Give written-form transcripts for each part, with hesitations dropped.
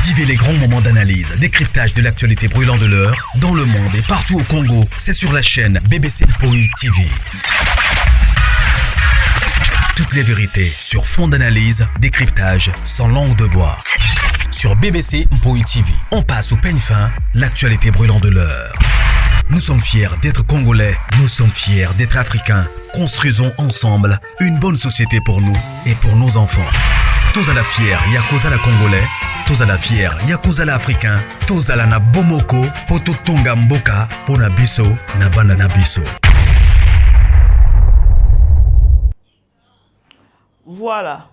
Vivez les grands moments d'analyse, décryptage de l'actualité brûlante de l'heure, dans le monde et partout au Congo. C'est sur la chaîne BBC Mpoi TV. Toutes les vérités sur fond d'analyse, décryptage, sans langue de bois. Sur BBC Mpoi TV, on passe au peigne fin l'actualité brûlante de l'heure. Nous sommes fiers d'être Congolais, nous sommes fiers d'être Africains. Construisons ensemble une bonne société pour nous et pour nos enfants. Tozala fier ya kozala Congolais, tozala fier ya kozala Africain, tozala na bomoko po totonga mboka pona biso na bana na biso. Voilà.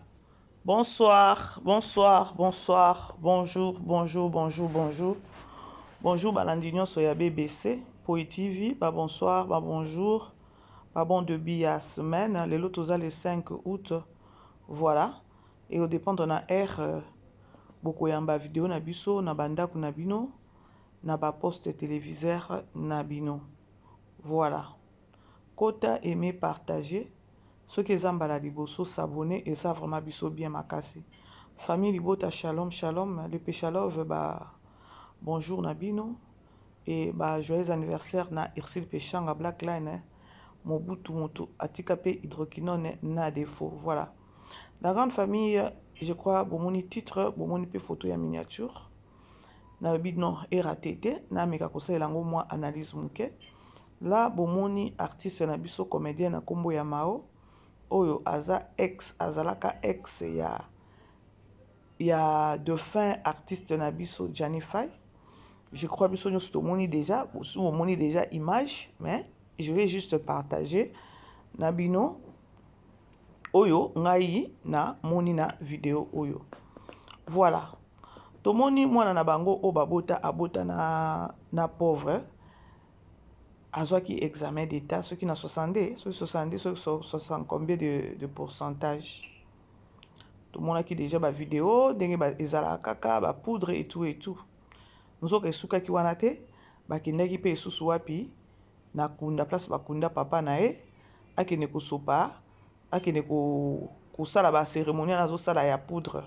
Bonsoir, bonsoir, bonsoir, bonjour, bonjour, bonjour, bonjour. Bonjour balandi nyonso ya BBC, Poi TV, ba bonsoir, ba bonjour, ba bon début ya semaine. Lelo toza le 5 août. Voilà. Et au dépendre na heure euh, bokoyamba video na biso na bandako na bino na ba poste téléviseur na bino. Voilà. Kota aimer partager soki eza mbala liboso s'abonner eza vraiment biso bien makasi. Famille libota shalom shalom le peshalove ba bonjour na bino et ba joyeux anniversaire na Ursule Peshanga Black Line hein. Mobutu mutu atika pe hydroquinone na défaut. Voilà. La grande famille, je crois bomoni titre, bomoni pe photo ya miniature. Nalobi non erate te, nameka kosalela yango mwa analyse moke. La bomoni artiste na biso comédien na kombo ya Mao oyo aza ex azalaka ex ya ya defunt artiste na biso Gianni Fay. Je crois biso nyonso tomoni déjà, bomoni déjà image, mais je vais juste partager na bino oyo ngai na moni na video oyo. Voilà. Tomoni mwana na bango oyo babota abota na, na pauvre azwaki examen d'état soki na 62 soki 62 soki 60 combien de pourcentage tomonaki déjà bavideo ndenge ezalaka kaka bapoudre et tout et tout nzoka esukaki wana te bakendaki mpe esusu wapi na kunda place bakunda papa na ye akende kosopa akende kosala ba cérémonie wana azosala ya poudre.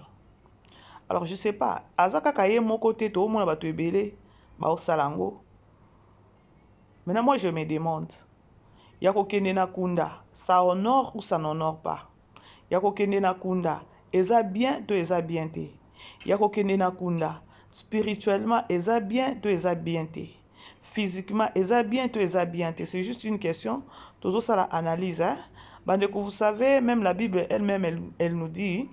Alors je sais pas, aza kaka ye moko te, toomona bato ebele baosala yango. Maintenant moi je me demande, ya kokende na kunda ça honore ou ça n'honore pas? Ya kokende na kunda eza bien to eza bien te? Ya kokende na kunda spirituellement eza bien to eza bien te? Physiquement eza bien to eza bien te? C'est juste une question, tozosala analyse, hein? Bandeko, vous savez, même la Bible elle-même, elle, elle nous dit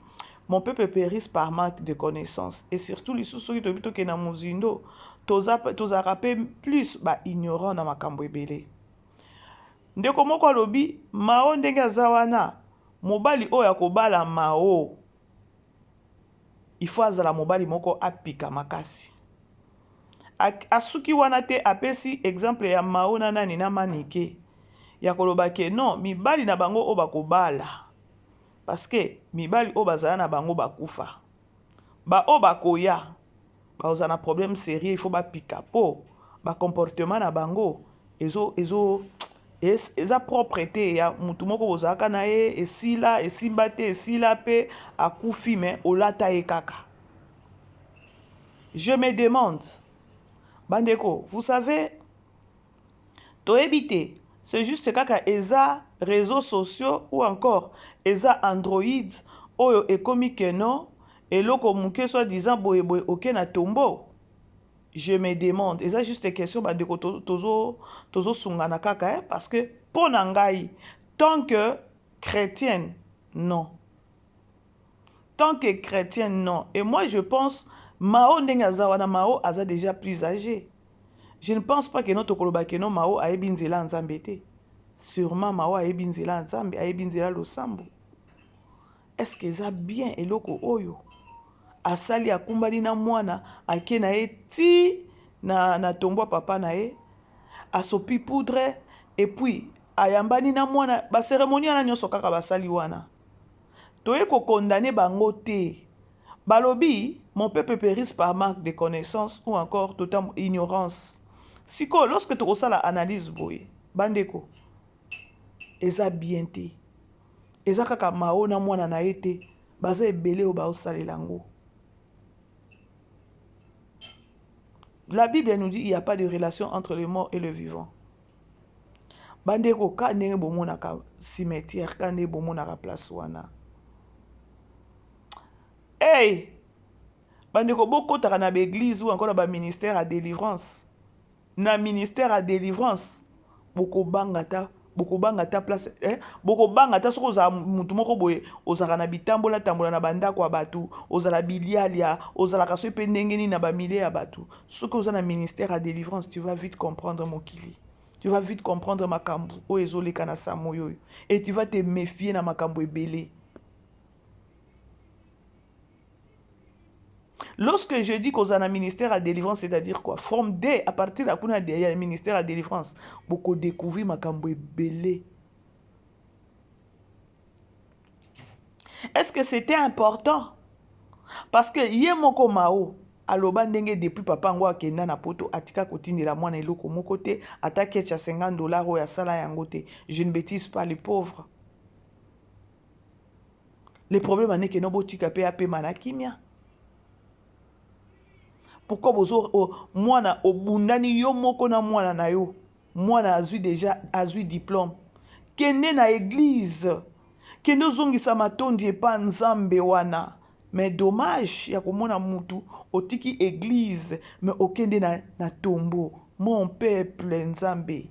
mon peuple périsse par manque de connaissance. Et surtout lisusu soki toyebi tokende na mozindo, tozalaka mpe plus baignorant na makambo ebele. Ndeko moko alobi Mao ndenge aza wana, mobali oyo akobala Mao il faut azala mobali moko apika makasi. Asuki wana te, apesi exemple ya Mao na nani na Manike, ya koloba ke non, mibali na bango oyo bakobala, parce que mibali oyo bazala na bango bakufa, baoyo bakoya bakozala na problème sérieux, il faut bapika po bacomportement na bango ezo ezo eza propre te. Ya mutu moko bozalaka na ye esila esimba te, esila mpe akufi, me olata ye kaka. Je me demande bandeko, vous savez, toyebi te, c'est juste kaka eza réseaux sociaux ou encore eza Android oyo ekomi ke non, eloko moke soi disant boye boye oke na tombeau. Je me demande, eza juste question bandeko, tozosungana kaka, eh? Parce que mpo na ngai tant que chrétienne, non, tant que chrétienne, non. Et moi je pense Mao ndenge aza wana, Mao aza déjà plus âgé, je ne pense pas ke no tokoloba ke no Mao ayebi nzela ya Nzambe te. Sûrement Mao ayebi nzela ya Nzambe, ayebi nzela losambo. Est ce que eza bien eloko oyo asali? Akumbani na mwana, ake na ye ti na tombo ya papa na ye, asopi poudre et puis ayambani na mwana, bacérémonie wana nyonso kaka basali wana. Toye kokondane bango te. Balobi mon peuple périsse par manque de connaissance ou encore total ignorance. Sikoyo lorsque tokosala analyse boye bandeko, eza bien te. Eza kaka Mao na mwana na ye te, baza ebele oyo baosalela yango. La Bible nous dit il n'y a pas de relation entre le mort et le vivant. Bandeko, ka ndenge bomonaka cimetière, ka ndenge bomonaka place wana. Hey! Bandeko, bokotaka na baeglise ou encore na baministère ya délivrance. Na ministère ya délivrance, bokobanga ta bokobanga ta place eh? Bokobanga ta soki ozala mutu moko boye, ozalaka na bitambola tambola na bandako ya bato, ozala bilialia, ozalaka soki mpe ndenge nini na bamilie ya bato. Soki oza na ministère ya délivrance, tu vas vite comprendre mokili, tu vas vite comprendre makambo oyo ezoleka na samoyo oyo, et tu vas te méfier na makambo ebele. Lorsque je dis qu'on a un ministère à délivrance, c'est-à-dire quoi? From D, à partir de kuna il y a un ministère à délivrance. Beaucoup découvrir makambo ebele. Est-ce que c'était important? Parce que ye moko Mao aloba ndenge depuis papa ngo akenda na poto atika kotindela mwana eloko moko te, ata ketch ya 50 $ oyo asala yango te. Je ne bêtise pas les pauvres. Le problème aneke no botika pe apema na kimia. Pourquoi bozo oh, mwana obundani yo moko na mwana na yo? Mwana azwi déjà, azwi diplôme. Kende na église. Kende ozongisa matondi epa Nzambe wana. Mais dommage ya komona mutu otiki église mais okende na tombeau. Mon peuple Nzambe.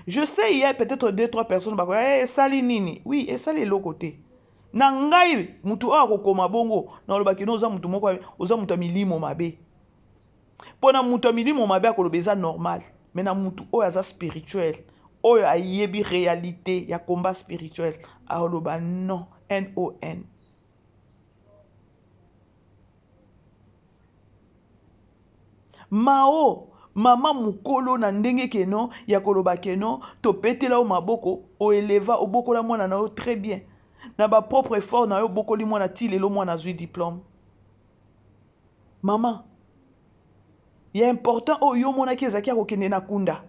Je sais il y a peut-être 2 3 personnes bako eh esali nini? Oui, esali eloko te. Na ngai mutu oyo akokoma bongo na olobaki no oza mutu moko oza mutu ya milimo mabe. Pona mutu ya milimo mabe akoloba eza normal, mais na mutu oyo aza spirituel, oyo ayebi réalité ya combat spirituel, akoloba non, N O N. Mao, mama mukolo na ndenge keno ya koloba keno topetela yo maboko, oeleva obokola mwana na yo très bien. Na ba propre effort na yo obokoli mwana ti lelo mwana azwi diplôme. Mama, ya important oyo yo monaki ezalaki ya kokende na kunda.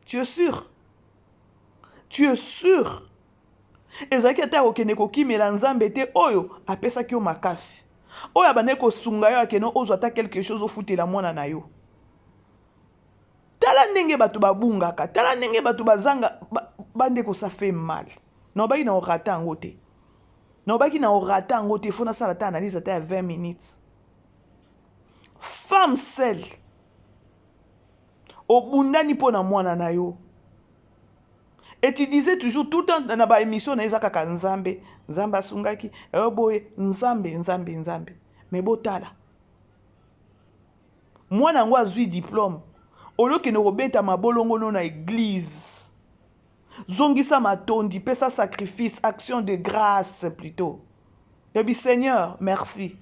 Tu es sûr? Tu es sûr? Ezalaki ata ya kokende kokimela Nzambe te oyo apesaki yo makasi. Oyo abandaki kosunga yo akende ozwa ata quelque chose ofutela mwana na yo. Tala ndenge bato babungaka, tala ndenge bato bazanga, bandeko, ça fait mal. Na obaki na orata yango te. Na obaki na orata yango te, faut nasala ata analyse ata ya 20 minutes. Femme seule. Obundani mpo na mwana na yo. Et tu disais toujours tout le temps dans ba émission na eza kaka Nzambe, Nzambe asungaki, eh boye Nzambe, Nzambe, Nzambe. Mais botala. Mwana yango azwi diplôme. Olokende kobeta mabolongo no na église. Zongisa matondi, pesa sacrifice, action de grâce plutôt. Yobi Seigneur, merci.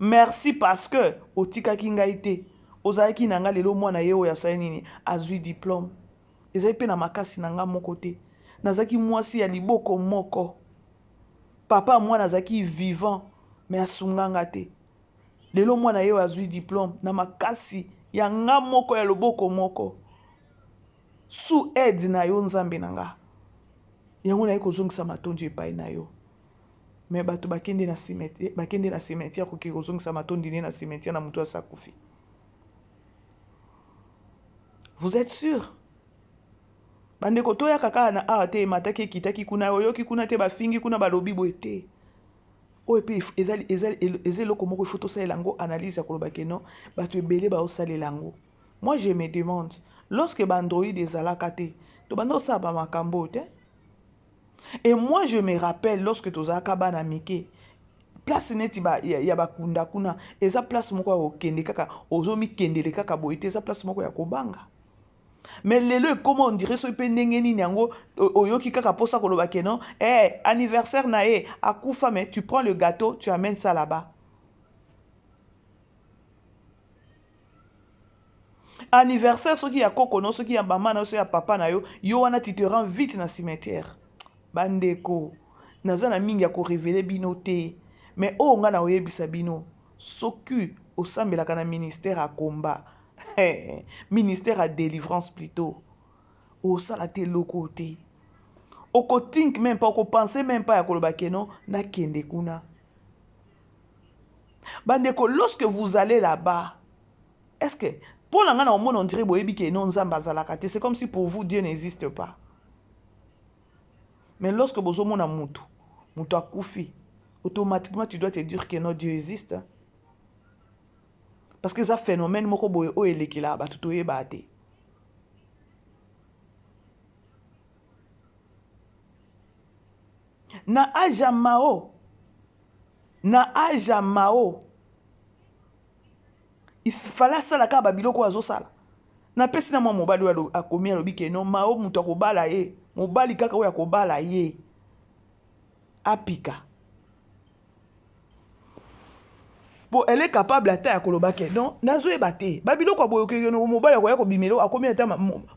Merci parce que otikaki ngai te. Ozalaki na nga lelo mwana ye oyo asali nini? Azwi diplôme. Ezali pe na makasi na nga moko te. Nazalaki mwasi ya liboko moko. Papa mwana azalaki vivant, mais asunganga te. Lelo mwana ye oyo azwi diplôme na makasi ya nga moko ya loboko moko. Sous aide na yo Nzambe na nga. Yango naye kozongisa matondi epai na yo. Mais bato bakende na cimetière, bakende na cimetière koke kozongisa matondi ne na cimetière na mutu asakufi. Vous êtes sûr? Bandeko toyaka kaka na awa te, emataki ekitaki kuna, oyoki kuna te, bafingi kuna, balobi boye te. Oyo pe eza eloko moko il faut tosalela yango analyse ya koloba ke non, bato ebele baosalela yango. Moi je me demande, lorsque ba Android ezalaka te, tobanda kosala ba makambo te. Et moi je me rappelle lorsque tozalaka bana mike, place neti ba, ya, ya bakunda kuna, eza place moko ya kokende kaka, ozomikendele kaka boye te, eza place moko ya kobanga. Mais lelo ekoma on dirait soki pe ndenge nini yango, oyoki kaka posa koloba ke non, eh, anniversaire na ye, akufa, mais tu prends le gâteau, tu amènes ça là-bas. Anniversaire soki ya koko no, soki ya mama na yo, soki ya papa na yo, yo wana tu te rends vite na cimetière. Bandeko, naza na mingi ya ko révéler bino te, mais oyo nga na oyebisa bino, soki osambelaka na ministère ya combat, ministère ya délivrance plutôt, osala te eloko te. Oko think même pas, oko penser même pas ya koloba ke non, nakende kuna. Bandeko, lorsque vous allez là-bas, Est-ce que mpo na ngai na omona on dirait boyebi ke no Nzambe azalaka te, c'est comme si pour vous Dieu n'existe pas. Mais lorsque bozomona mutu, mutu akufi, automatiquement tu dois te dire que non Dieu existe. Parce que eza phénomène moko boye oyo elekelaka bato toyebaka te. Na age ya Mao, na age ya Mao, il fallait asala kaka babiloko oyo azosala. Napesi na mwa mobali oyo akomi alobi ke non Mao moto akobala ye, mobali kaka oyo akobala ye apika. Po elle est capable ata ya koloba ke non nazoyeba te babiloko ya boye okeke mobali akoya kobimela akomi ata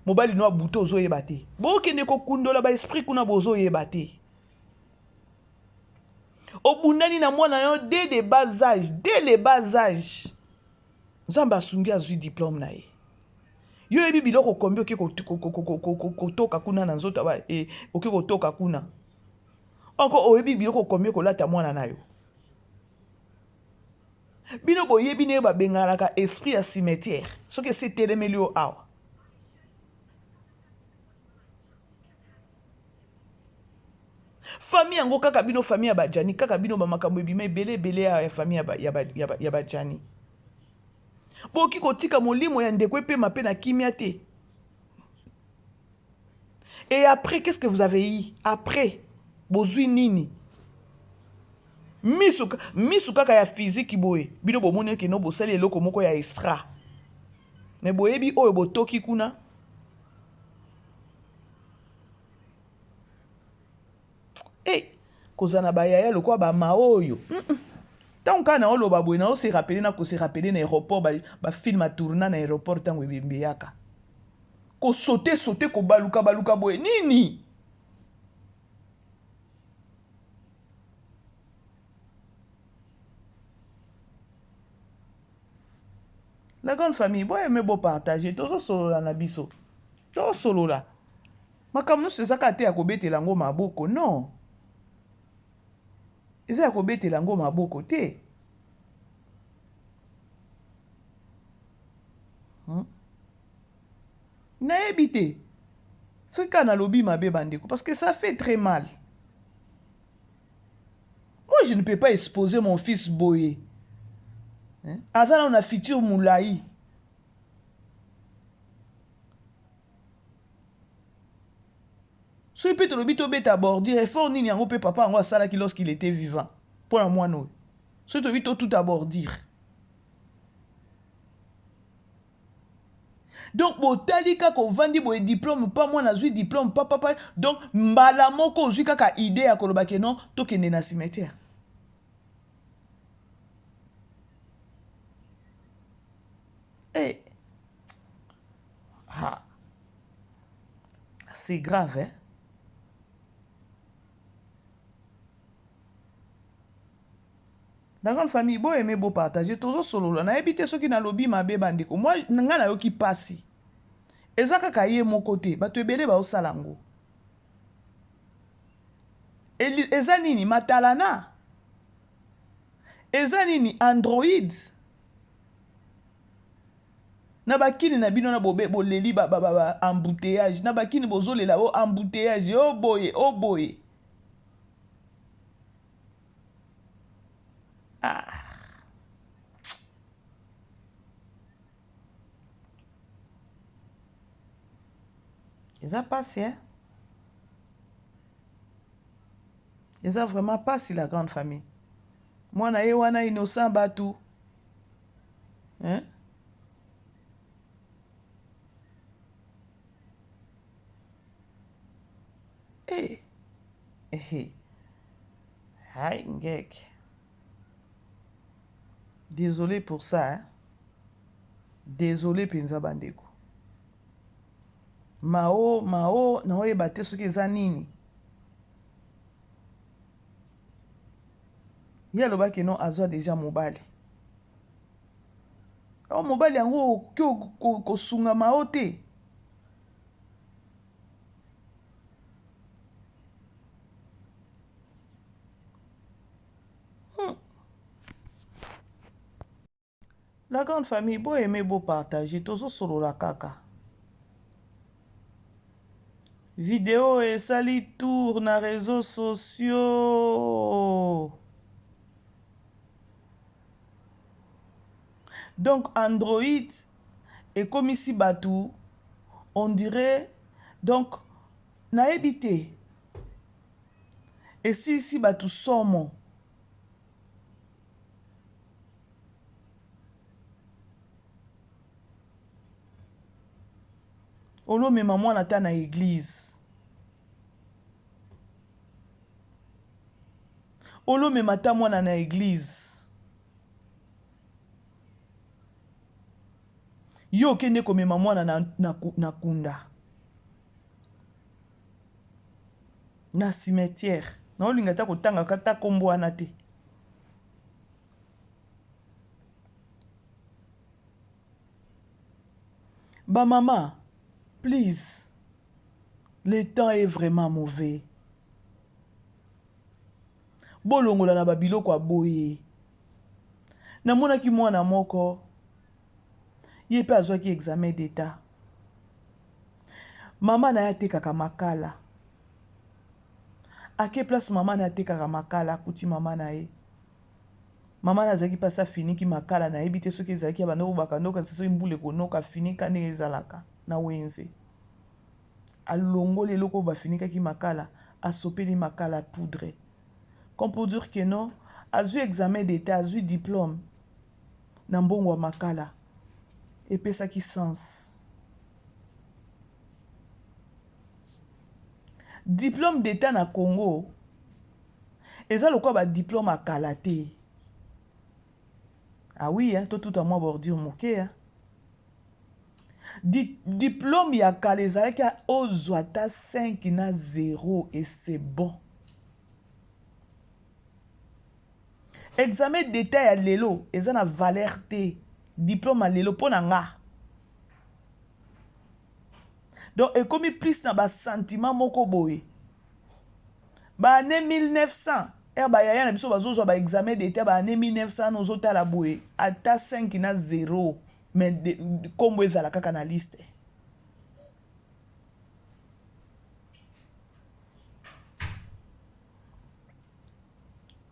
mobali no abutu ozoyeba te bokende kokundola ba esprit kuna bozoyeba te obundani na mwana yo dès le bas âge dès le bas âge nzambe asungi azwi diplôme na ye yo oyebi biloko kombi oke kotoka kuna na nzoto oke kotoka kuna oko oyebi biloko kombi kolata mwana na yo bino boyebi ndenge babenganaka esprit ya cimetière soki esi etelemeli yo awa famille yango kaka bino famille ya bajani kaka bino bamakambo ebima ebele ebele ya famille ya bajani bokoki kotika molimo ya ndeko epema mpe na kimia te. Et après, qu'est-ce que vous avez eu? Après, bozui nini? Misu, misu kaka ya physique boye. Bino bomoni ke no bosali eloko moko ya extra. Mais boyebi oyo botoki kuna. Eh, kozala na bayaya lokola ba maoyo. Ntango kaka naoloba boye nao se rappeler na ko se rappeler na aéroport ba, ba film a tourna na aéroport ntango ebembe eyaka. Ko sauter sauter ko baluka baluka boye nini? La grande famille, bo aimer bo partager, tozo solola na biso. Tozo solola. Makambo nyonso eza kaka te ya kobetela yango maboko, non. Eza ya kobetela yango maboko te. Nayebi te soki kaka nalobi mabe bandeko, parce que ça fait très mal. Moi je ne peux pas exposer mon fils boye. Hein? Aza na futur mulayi. Soki mpe tolobi tobeta bordure, effort nini yango mpe papa yango asalaki lorsqu'il était vivant mpo na mwana oyo? Soki tolobi totuta bordure. Donc botali kaka ovandi boye diplôme pa mwana azwi diplôme pa papa, donc mbala moko ozwi kaka idée ya koloba ke non tokende na cimetière. Eh. Ah. C'est grave, hein? La grande famille, bo aimer, bo partager, tozo solola. Nayebi te soki nalobi mabe bandeko. Moi, nga nayoki pasi. Eza kaka ye moko te, bato ebele baosala yango. Eza nini matalana? Eza nini Android? Na bakini na bino na bobe boleli ba, ba, ba, ba embouteillage. Na bakini bozolela o embouteillage, o boye, o boye. Ah. Eza pasi, hein? Eza vraiment pasi la grande famille. Mwana ye wana innocent batu. Hein? Eh. Eh. Hai ngeke. Désolé pour ça, hein? Désolé penza bandeko. Mao, mao, naoyeba te soki eza nini. Ye alobaki non azwa déjà mobali. Oh, mobali yango okoki kosunga mao te. La grande famille, bo aimer, bo partager, tozo solola kaka. Video esali tour na réseaux sociaux. Donc Android ekomisi batu on dirait donc nayebi te esilisi batu somo. Olomema mwana ata na eglise. Olomema ata mwana na eglise. Yo okende komema mwana na kunda. Na cimetière. Naolinga ata kotanga ata kombo wana te. Ba mama, please, le temps est vraiment mauvais. Bolongola na ba biloko ya boye. Namonaki mwana moko, ye pe azwaki examen d'etat. Mama na ye atekaka makala. Ake place mama na ye atekaka makala, akuti mama na ye. Mama na azalaki mpasi afiniki makala, nayebi te soki ezalaki ya banda kobaka ndoka, soki mbula ekonoka afinika ndenge ezalaka na wenze. Alongoli eloko oyo bafinikaki makala, asopeli makala poudre. Comme pour dire que non, azwi examen d'etat, azwi diplôme na mbongo ya makala. Epesaki sens. Diplôme d'etat na Congo eza lokola ba diplôme ya kala te. Ah oui, hein, totuta mwa bordure moke, hein. Diplôme ya kala ezalaki ozwa ata 5 na 0 et c'est bon. Examen d'etat ya lelo eza na valeur te. Diplôme ya lelo mpo na nga. Donc ekomi plus na ba sentiment moko boye. Ba année 1900, ere ba yaya na biso bazozwa ba examen d'etat ba année 1900 na ozotala boye ata 5 na 0 mais kombo ezala kaka na liste.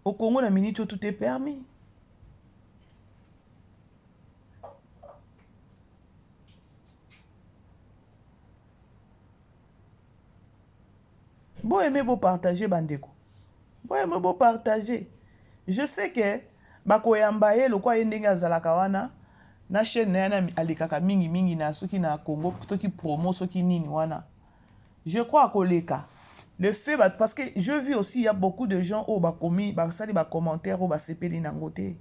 Au Congo na minute oyo tout est permis. Bo aimer bo partager bandeko. Bo aimer bo partager. Je sais que bakoyamba ye lokwa ye ndenge azalaka wana na chaîne na ye alekaka mingi mingi na soki na Congo soki promo soki nini wana. Je crois akoleka. Le fait parce que je vis aussi il y a beaucoup de gens oyo bakomi basali ba commentaires oyo basepeli nango te.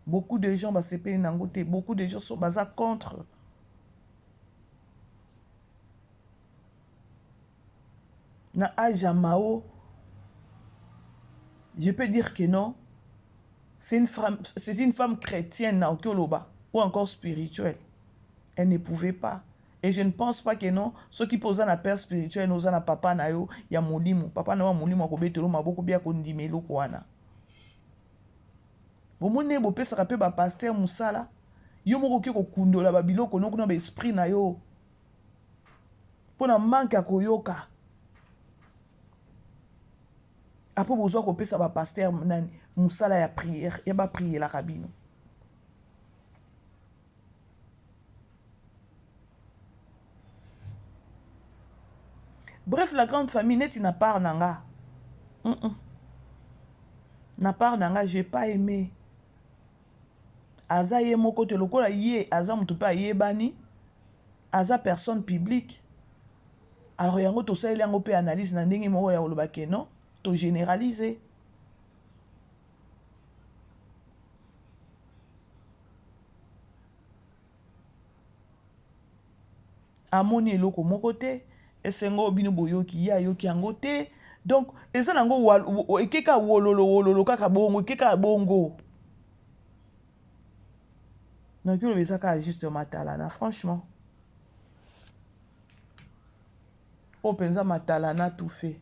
Beaucoup de gens basepeli nango te. Beaucoup de gens sont baza contre. Na âge ya Mao, je peux dire que non, c'est une femme, c'est une femme chrétienne na okoloba ou encore spirituelle. Elle ne pouvait pas. Et je ne pense pas que non, ceux qui posent na père spirituel, oza na papa na yo ya molimo, papa na yo ya molimo akobetelo maboko bia kondima eloko wana. Bomoni bopesaka pe ba pasteur musala, yo moko oke kokundola ba biloko no kuna ba esprit na yo. Pona manque ya koyoka. Après bozwa kopesa ba pasteur nani musala ya prière ya ba prielaka bino. Bref, la grande famille neti na part na nga. Na part na nga, j'ai pas aimé. Aza ye moko te lokola ye aza mutu pe ayebani, aza personne publique. Alors yango tosaleli yango pe analyse na ndenge moko ya koloba ke non, to généraliser. Amoni eloko moko te, esengo bino boyoki, ye ayoki yango te. Donc eza nango ekeka wololo wololo kaka bongo, ekeka bongo. Nakoki koloba eza kaka juste matalana, franchement. Oyo mpenza matalana tout fait.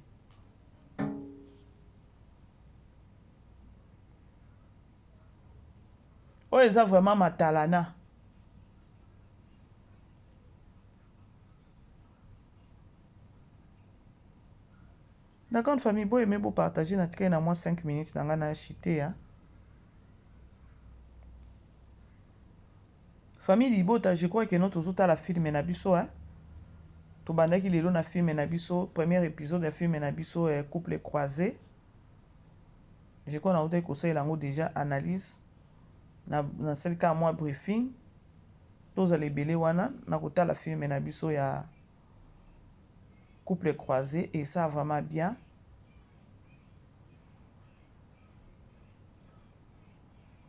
Oyo eza vraiment matalana. La grande famille, bo aimer, bo partager, na tikali na mwa 5 minutes na nga na chite hein. Famille Libota, je crois que nous tozotala film na biso hein. Tobandaki lelo na film na biso, premier épisode ya film na biso eh, couple croisé. Je crois nautaki kosalela yango déjà analyse na nasali kaka mwa briefing. Tozala ebele wana na kotala film na biso ya couple croisé et ça vraiment bien.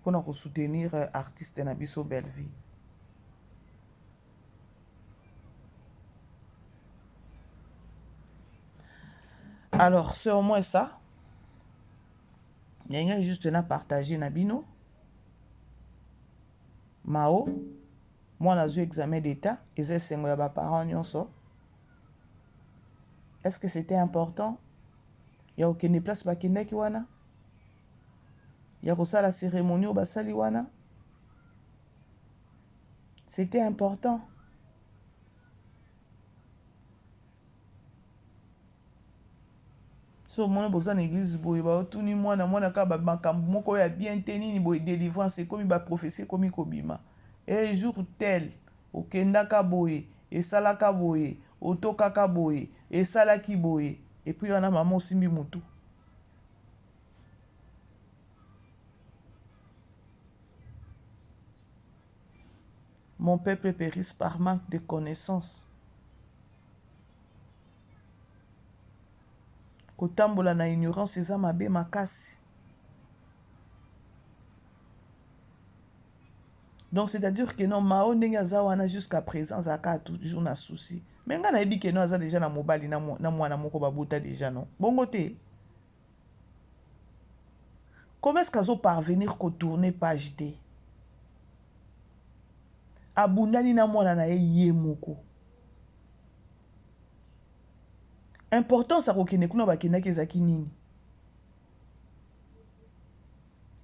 Mpona kosoutenir euh, artiste na biso Bellevue. Alors, c'est au moins ça. Ngai juste na partager na bino. Mao, mwana azwi examen d'état, eza esengo ya ba parents nyonso. Est-ce que c'était important ya kokende place bakendaki wana? Ya kosala cérémonie oyo basali wana? C'était important. So omoni boza na église boye baotuni mwana mwana kaka makambo moko ya bien te nini boye délivrance ekomi baprophétie ekomi kobima e jour tel okendaka boye esalaka boye otokaka boye esalaki boye epuis wana mama osimbi motu. Mon peuple périsse par manque de connaissance. Kotambola na ignorance eza mabe makasi. Donc c'est-à-dire que non Mao ndenge aza wana jusqu'à présent azalaka toujours na souci. Mais nga nayebi que non aza déjà na mobali na mwana moko babota déjà non. Bongo te. Comment est-ce qu'azo parvenir ko tourner page te? Abundani na mwana na ye ye moko. Importance ya kokende kuna bakendaki ezalaki nini?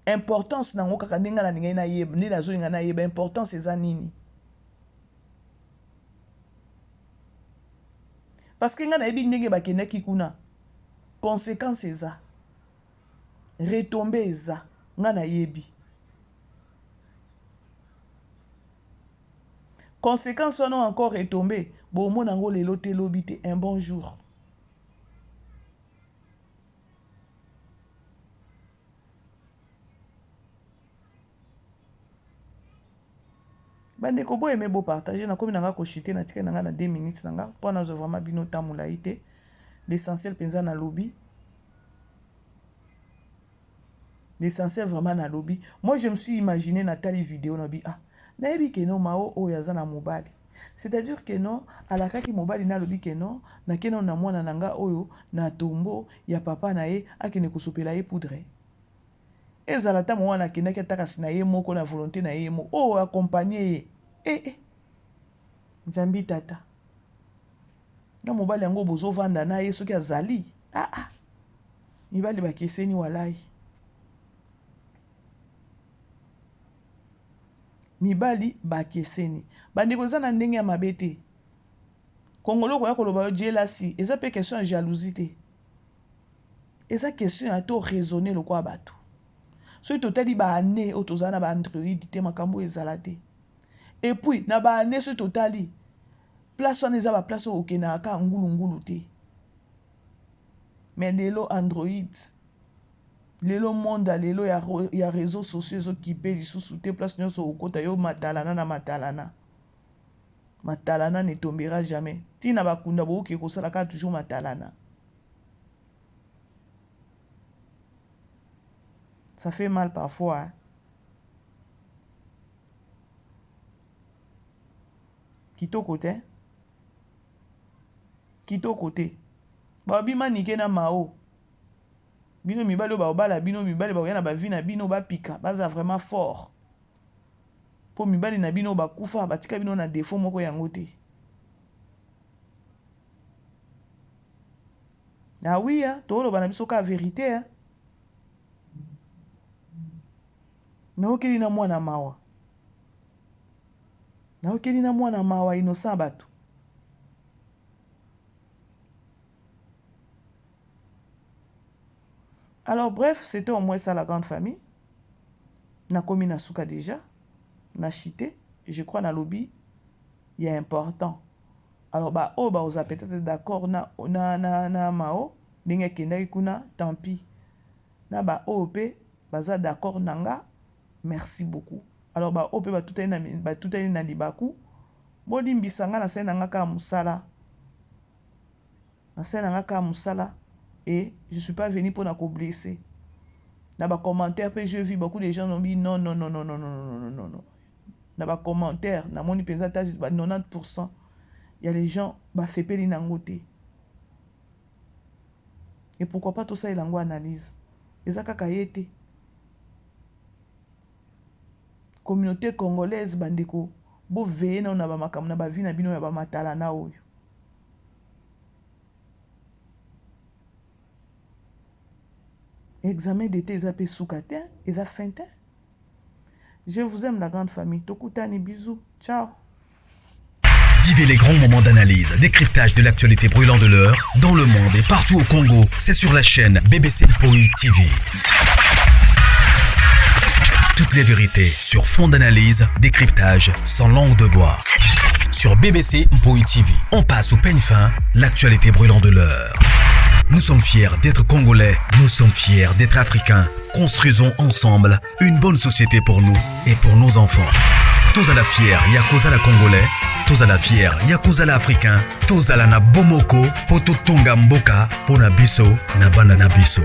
Importance nango kaka ndenge nalingaki nayeba, nde nazolinga nayeba importance eza nini? Parce que nga nayebi ndenge bakendaki kuna, conséquence eza, retombée eza, nga nayebi. Conséquence wana encore retombée, bomona yango lelo te lobi te, un bon jour. Bandeko bo aimer bo partager, nakomi na nga kochite, natikali na nga na 2 minutes na nga mpo nazwa vraiment bino temps molai te. L'essentiel mpenza nalobi, l'essentiel vraiment nalobi. Moi je me suis imaginé natali vidéo nabi ah nayebi ke no Mao oyo aza na mobali, c'est-à-dire que non alakaki mobali nalobi ke non nakende na mwana na nga oyo na tombo ya papa na ye akende kosopela ye poudre. Ezala ata mwana akendaki ata kasi na ye moko na volonté na ye moko oyo accompagner ye eh, eh. Nzambi tata na mobali yango bozovanda na ye soki azali ah, ah. Mibali bakeseni walai, mibali bakeseni bandeko, eza na ndenge ya mabe te. Kongolo koya koloba yo jealousy eza pe question ya jalousie te, eza question ya to raisonner lokola bato. Soki totali ba année oyo tozala na ba android te, makambo oyo ezala te. Et puis na ba année soki totali place wana eza ba place oyo okendaka kaka ngulungulu te. Mais lelo android, lelo monde ya lelo ya réseaux sociaux ezokipe lisusu te, place nyonso okota yo matalana na matalana. Matalana ne tombera jamais. Tina bakunda bokoki kosala kaka toujours matalana. Ça fait mal parfois. Hein? Kitoko te. Kitoko te. Babi manike na Mao. Bino mibali oyo baobala bino mibali bakoya na bavi na bino bapika baza vraiment fort. Po mibali na bino bakufa batika bino na défaut moko yango te. Ah oui, hein, toloba na biso ka vérité hein. Nayokeli na mwana mawa. Nayokeli na mwana mawa innocent bato. Alors bref, c'était au moins ça la grande famille. Nakomi na suka déjà, na chité, je crois na lobby, il y a important. Alors ba oyo ba oza peut-être d'accord na na na, na Mao ndenge akendaki kuna, tant pis. Na ba oyo pe baza d'accord na nga, merci beaucoup. Alors ba oyo pe batutani na batutani na libaku, bolimbisa nga nasali na nga kaka mosala. Nasali na nga kaka mosala et je suis pas venu pona ko blesser. Na ba commentaires pe je vis beaucoup de gens ont dit non non non non non non non non non. Na ba commentaires namoni penza ata ba 90% ya les gens basepeli na yango te. Et pourquoi pas tosalela yango analyse? Eza kaka ye te. Communauté congolaise bandeko bo veiller nano na ba makambo na ba vie na bino ya ba matalana oyo. Examen d'etat eza pe suka te, eza fin te. Je vous aime la grande famille. Tokutani bisous. Ciao. Vivez les grands moments d'analyse, décryptage de l'actualité brûlante de l'heure, dans le monde et partout au Congo. C'est sur la chaîne BBC Mpoi TV. Toutes les vérités sur fond d'analyse, décryptage, sans langue de bois. Sur BBC Mpoi TV, on passe au peigne fin l'actualité brûlante de l'heure. Nous sommes fiers d'être Congolais, nous sommes fiers d'être Africains. Construisons ensemble une bonne société pour nous et pour nos enfants. Tous à la fière, ya la Congolais, tous à la fière, ya la Africain, tous à la na Bomoko, poto tonga mboka, pona biso, na bana na biso.